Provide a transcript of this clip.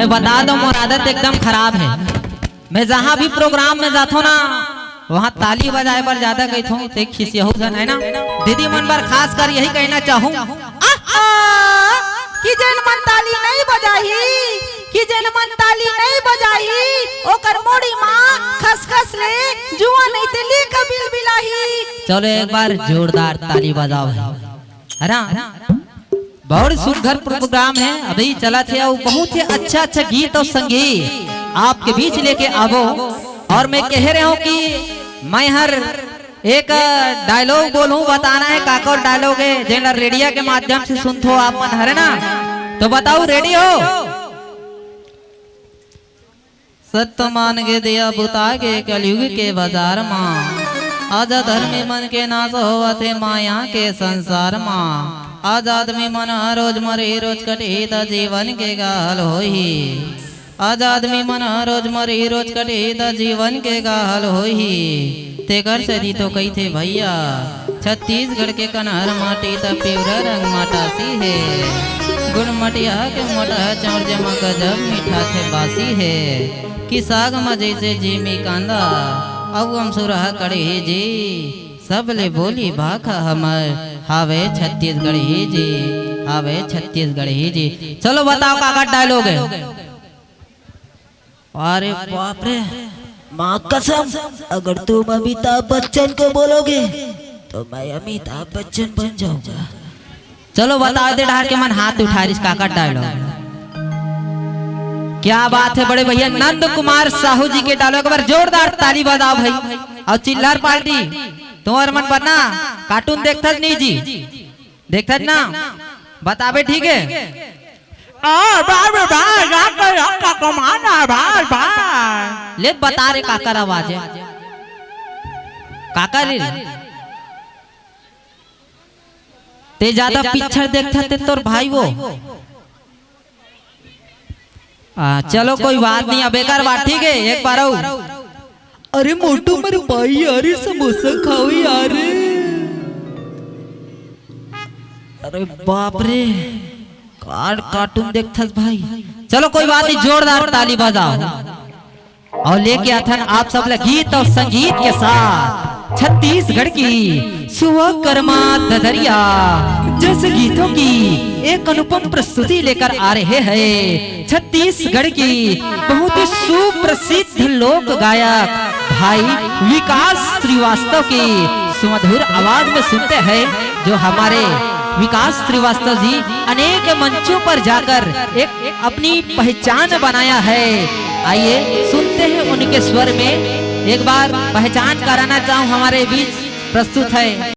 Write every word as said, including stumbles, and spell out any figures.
मैं बता दो, मोर आदत एकदम खराब है। मैं जहाँ भी प्रोग्राम में जाथो ना, वहाँ ताली बजाए बर ज्यादा कहथो, ते खिसियहू झन है ना। दीदी मन बर खास कर यही कहना चाहूँ, आहा, कि जेन मन ताली नहीं बजाही, कि जेन मन ताली नहीं बजाही, ओकर मुड़ी मा खसखस ले जुआ नहीं ते लीक बिलबिलाही। चलो एक बार जोरदार ताली बजाओ, है ना? बहुत सुंदर प्रोग्राम है, अभी चलत हे अउ बहुत ही अच्छा अच्छा गीत अउ संगीत आपके बीच लेके आवो। अउ मैं कह रहे हूँ कि मैं हर एक डायलॉग बोलूँ, बताना है काकर डायलॉग है, जेला रेडिया के माध्यम से सुनथो आप मन, हरे ना? तो बताओ, रेडी हो? सत्य मान के दिया बुता के कलयुग के बाजार मा, आज धर्मी मन के नाश होवत हे माया के संसार मा। आज आदमी मन रोज मरही रोज कटही त जीवन के का हाल होही। आज आदमी मन रोज मरही रोज कटही त जीवन के का हाल होही। तेकर सेती तो कहिथे भैया, छत्तीसगढ़ के कनहर माटी त पिवरा रंग मटासी हे। गुड़ मटिया के मोटा चौर जमा गजब मीठा थे बासी हे। कि साग म जैसे जीमी कांदा, अउ अमसुरहा कड़ही जी। सबले बोली भाखा हमर, हावे छत्तीसगढ़ी जी, हावे छत्तीसगढ़ी जी। चलो बताओ काकर डायलॉग है। अरे बाप रे, माँ कसम, अगर तुम अमिताभ बच्चन को बोलोगे तो मैं अमिताभ बच्चन बन जाऊंगा। चलो बताओ दे डहार के मन हाथ उठा रिस, काकर डायलॉग। क्या बात है बड़े भैया नंद कुमार साहू जी के डायलॉग, एक बार जोरदार ताली बजाओ भाई। अउ चिल्लर पार्टी, तुम्हर मन बर ना कार्टून देखथस नहीं जी, देखथस ना, बताबे ठीक है। आ, बाय, बाय, बाय, का कर, का कमाना है, बाय, बाय। ले बता रे, काकर आवाज है? काकर रे? ते ज्यादा पिक्चर देखता ते तोर भाई वो। आ, चलो कोई बात नहीं, अब एक बार ठीक है, एक बार अउ। अरे मोटू मेरे भाई यार, ये समोसा खाओ यार। अरे बाप रे, कार-, कार्टून देखथस भाई। चलो कोई बात नहीं, जोरदार ताली बजाओ। अउ लेके आथन आप सब ला गीत अउ संगीत के साथ छत्तीसगढ़ की सुवा कर्मा ददरिया जैसे गीतों की एक अनुपम प्रस्तुति लेकर आ रहे हैं छत्तीसगढ़ की बहुत ही सुप्रसिद्ध लोक गायक भाई विकास श्रीवास्तव की सुमधुर आवाज में सुनते हैं, जो हमारे विकास श्रीवास्तव जी अनेक मंचों पर जाकर एक अपनी पहचान बनाया है। आइए सुनते हैं उनके स्वर में, एक बार पहचान कराना चाहूँ, हमारे बीच प्रस्तुत है।